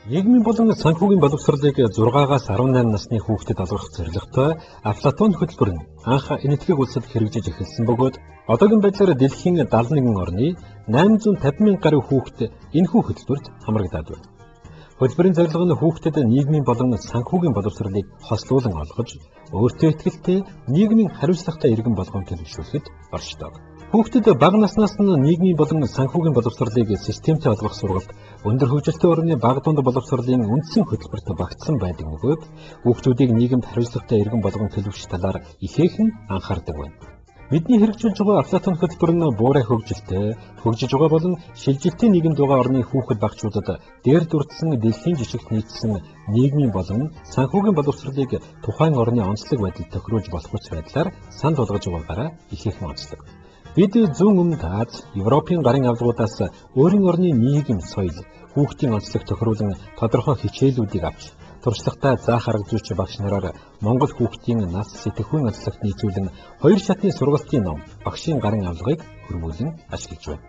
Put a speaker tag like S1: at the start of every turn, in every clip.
S1: Нийгмийн болон санхүүгийн боловсролыг 6-аас 18 насны хүүхдэд олгох зорилготой Афлатон хөтөлбөр нь анх Энэтхэг улсад хэрэгжиж эхэлсэн бөгөөд одоогийн байдлаар дэлхийн 71 орны 850 мянган гаруй хүүхэд энэхүү хөтөлбөрт хамрагдаад байна. Хөтөлбөрийн зорилго нь хүүхдэд нийгмийн болон санхүүгийн боловсролыг хослуулан олгож, өөртөө итгэлтэй, нийгмийн хариуцлагатай иргэн болгон төлөвшүүлэхэд оршдог. Хүүхдэд бага наснаас нь нийгмийн болон санхүүгийн боловсролыг системтэй олгох сургалт өндөр хөгжилтэй орны бага дунд боловсролын үндсэн хөтөлбөрт багтсан байдаг бөгөөд хүүхдүүдийг нийгэмд хариуцлагатай иргэн болгон төлөвшөх талаар ихээхэн анхаардаг байна. Бидний хэрэгжүүлж байгаа Афлатон хөтөлбөр нь буурай хөгжилтэй, хөгжиж байгаа болон шилжилтийн нийгэмд байгаа орны хүүхэд багчуудад дээр дурдсан дэлхийн жишгт нийцсэн нийгмийн болон санхүүгийн боловсролыг тухайн орны онцлог байдалд тохируулж болох үс байдлаар санал болгож байгаагаараа ихээхэн онцлог. Бид зүүн өмнөд Аз, Европын гарын авлагуудаас өөрийн орны нийгэм, соёл, хүүхдийн онцлог тохируулан тодорхой хичээлүүдийг авч туршлагатай заах арга зүйч багш нараар Монгол хүүхдийн нас сэтгэхүйн онцлогт нийцүүлэн хоёр шатны сургалтын ном багшийн гарын авлагыг хөрвүүлэн ашиглаж байна.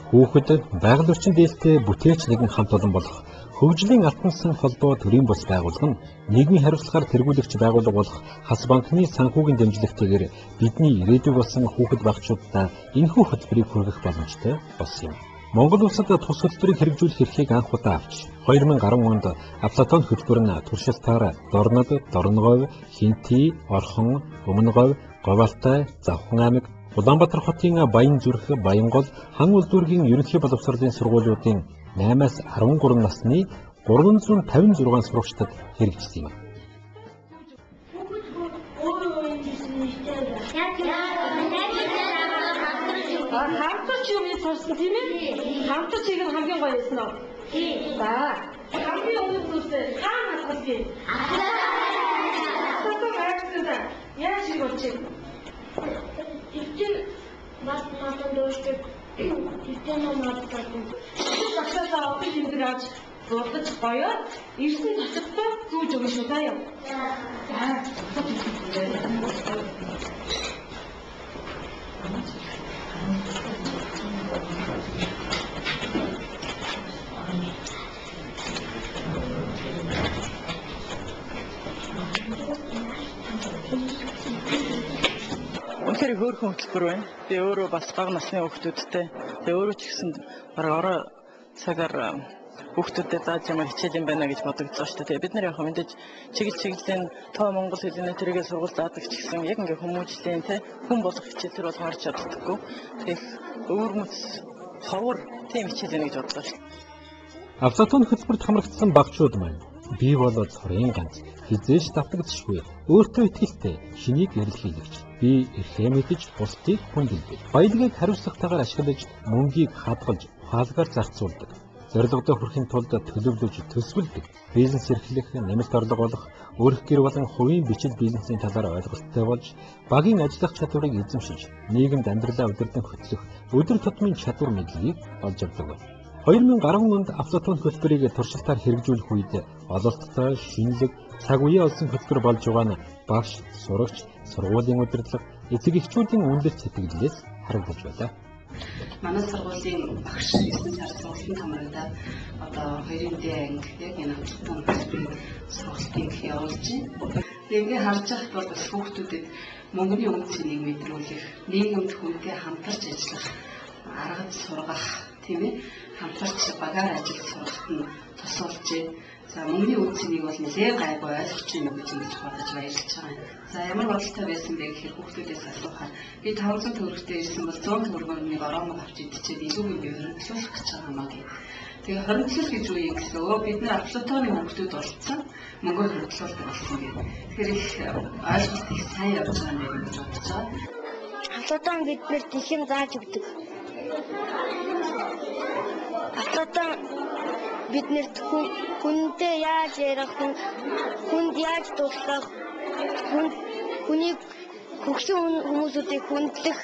S1: Хүүхэд байгаль орчин дээлтэй бүтээч нэгэн хамт олон болох хөгжлийн алтан сан холбоо төрийн бус байгууллага нь нийгмийн хариуцлагаар тэргүүлэгч байгууллага болох Хас банкны санхүүгийн дэмжлэгтэйгээр бидний ирээдүй болсон хүүхэд багчуудаа энэхүү хөтөлбөрийг хүргэх боломжтой болсон юм. Монгол улсад тус хөтөлбөрийг хэрэгжүүлэх эрхийг анх удаа авч 2010 онд Афлатон хөтөлбөр нь туршилтаар Дорнод, Дорноговь, Хинти, Орхон, Өмнөговь, Говьалтай, Завхан аймаг, Улаанбаатар хотын Баян-Зүрх, Баянгол, Хан улс дүүргийн ерөнхий боловсролын сургуулиудын 8-аас 13 насны 356 сурагчдад хэрэгжсэн юм.
S2: Хамтарч юм сурсан тийм ээ? Хамтарч хийх нь хамгийн гоё байсан уу? Тийм. За. Хамгийн өмнө зүйлээ хаана хадгалах юм? Афлатон хайрцаг яаж шиг болж байна?
S3: Тэгтэн бас мatan дуустдаг. Тэгтэн мatan.
S2: Багшаасаа одоо тэмдэг авч зурдаж гоёод ирсэн зочдтой зүүж өгнө шүү заа юу. За.
S4: Үнэхээр хөөрхөн хөтөлбөр байна. Би өөрөө бас бага насны хүүхдүүдтэй, тэгээ өөрөө ч гэсэн бараг орой цагаар хүүхдүүдэд зааж ямар хичээл юм байна гэж бодогдсон шүү дээ. Бид нар яг мэдээж чиглэлийн тоо монгол хэлний тэргээ сургууль заадаг ч гэсэн яг ингээ хүмүүжлийн тэ хүн болох хичээл төр болгон орч чаддаггүй. Тэгэхээр өвөрмөц ховор тийм хичээл байна гэж бодлоо шүү дээ.
S1: Афлатон хөтөлбөрт хамрагдсан багчууд маань би бол цорын ганц хизээш давтагдшгүй өөртөө итгэлтэй шинийг эрэлхийлэгч би эрхээ мэдэж бусдыг хүндэлдэг баялагийг хариуцлагатайгаар ашиглаж мөнгийг хадгалж ухаалгаар зарцуулдаг зорилгодоо хүрэхин тулд төлөвлөж төсвөлдөг бизнес эрхлэх нэмэлт орлого олох өөрөх гэр болон хувийн бичил бизнесийн талаар ойлголттой болж багийн ажиллах чадварыг эзэмшиж нийгэмд амьдралаа удирдан хөтлөх өдөр тутмын чадвар мэдлэгийг олж авдаг. 2010 онд Афлатон хөтөлбөрийг туршилтаар хэрэгжүүлэх үед ололттой, шинэлэг, цаг үеэ олсон хөтөлбөр болж байгаа нь багш, сурагч, сургуулийн удирдлага, эцэг эхчүүдийн үнэлэх сэтгэлээс харагдаж байлаа.
S5: Манай сургуулийн багш 9 сар сургалтанд хамрагдаад одоо 2-ын D анги яг энэ Афлатон хөтөлбөрийн сургалтыг явуулж байна. Тэгээ ингээ харж байхад бол бас хүүхдүүдэд мөнгөний үнцнийг мэдрүүлэх, нийгэмд хүнтэй хамтарч ажиллах, аргад сургах, тийм ээ, хамтарч багаар ажил сурахт нь тус болж байна. За мөнгөний үнцнийг бол нэлээд гайгүй ойлгож байна гэж ингэж бодож баярлж байгаа юм. За ямар бодолтой байсан бэ гэхээр хүүхдүүдээс асуухаар би 500 төгрөгтэй ирсэн бол 100 төгрөгөөр нэг ороомог авч идчихэд илүүг би хөрөнгөлүүлэх гэж байгаа юм аа гэх. Тэгээ хөрөнгөлөх гэж юу юм гэсэн өө бид нар Афлатоны хүүхдүүд болцсон мөнгөөр хөрөнгөлүүлдэг болсон гэх. Тэгэхээр их ойлголт их сайн явж байгаа юм байна гэж бодож байгаа.
S3: Афлатон биднэрт их юм зааж өгдөг. Афлатон биднэрт хүнтэй яаж ярих, хүнд яаж туслах, хүнийг хөгшин хүмүүсүүдийг хүндлэх,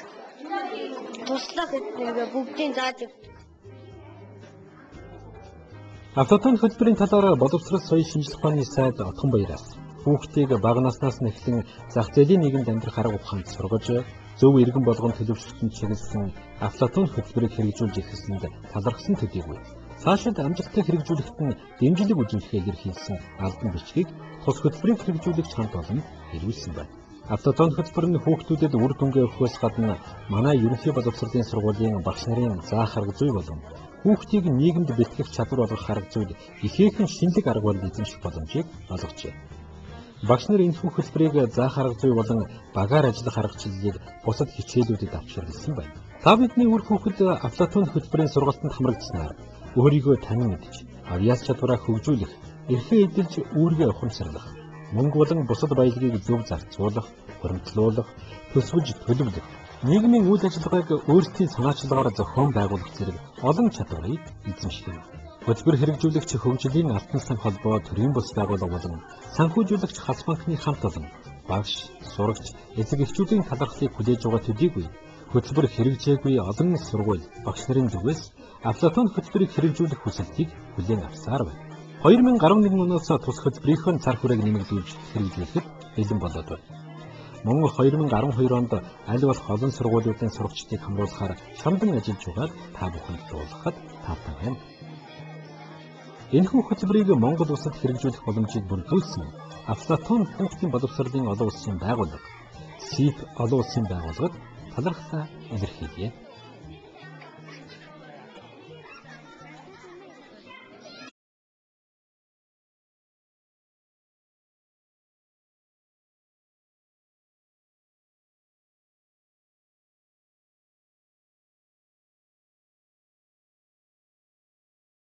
S3: туслах гэдэг бүгдийг зааж өгдөг.
S1: Афлатон хөтөлбөрийн талаар боловсрол соёл шинжлэх ухааны сайд Отгонбаяраас хүүхдийг бага наснаас нь эхлэн зах зээлийн нийгэмд амьдрах арга ухаанд сургаж, Зөв иргэн болгон төлөвшөлтөнд чиглэсэн Афлатун хөтөлбөрийг хэрэгжүүлж эхэлсэнд талархсан төдийгүй. Цаашид амжилттай хэрэгжүүлэхэд нь дэмжлэг үзүүлэхээ илэрхийлсэн албан бичгийг тус хөтөлбөрийг хэрэгжүүлэгч хамт олонд ирүүлсэн байна. Афлатун хөтөлбөр нь хүүхдүүдэд үр дүнгээ өгөхөөс гадна манай ерөнхий боловсролын сургуулийн багш нарын заах арга зүй болон хүүхдийг нийгэмд бэлтгэх чадвар болгох арга зүйд ихээхэн шинэлэг арга барил эзэмших боломжийг олгожээ. Багш нар энэхүү хөтөлбөрийг заах арга зүй болон багаар ажиллах аргачлалыг бусад хичээлүүдэд авч хэрэглэсэн байна. Та бидний үр хүүхэд Афлатун хөтөлбөрийн сургалтанд хамрагдсанаар өөрийгөө танин мэдж, авьяас чадвараа хөгжүүлэх, эрхээ эдэлж үүргээ ухамсарлах, мөнгө болон бусад баялагийг зөв зарцуулах, хуримтлуулах, төсвөж төлөвлөх, нийгмийн үйл ажиллагааг өөрсдийн санаачлагаар зохион байгуулах зэрэг олон чадварыг эзэмших юм. Хөтөлбөр хэрэгжүүлэгч хөгжлийн алтан сан холбоо төрийн бус байгууллага болон санхүүжүүлэгч Хас банкны хамт олон багш, сурагч, эцэг эхчүүдийн талархлыг хүлээж байгаа төдийгүй хөтөлбөр хэрэгжээгүй олон сургууль багш нарын зүгээс Афлатун хөтөлбөрийг хэрэгжүүлэх хүсэлтийг хүлээн авсаар байна. 2011 оноос тус хөтөлбөрийнхөө цар хүрээг нэмэгдүүлж хэрэгжүүлэхэд бэлэн болоод байна. Мөн 2012 онд аль болох олон сургуулиудын сурагчдыг хамруулахаар шамдан ажиллаж байгааг та бүхэнд дуулгахад таатай байна. Энэхүү хөтөлбөрийг Монгол улсад хэрэгжүүлэх боломжийг бүрдүүлсэн Афлатун хүүхдийн боловсролын олон улсын байгууллага, СИП олон улсын байгууллагад талархлаа илэрхийлье.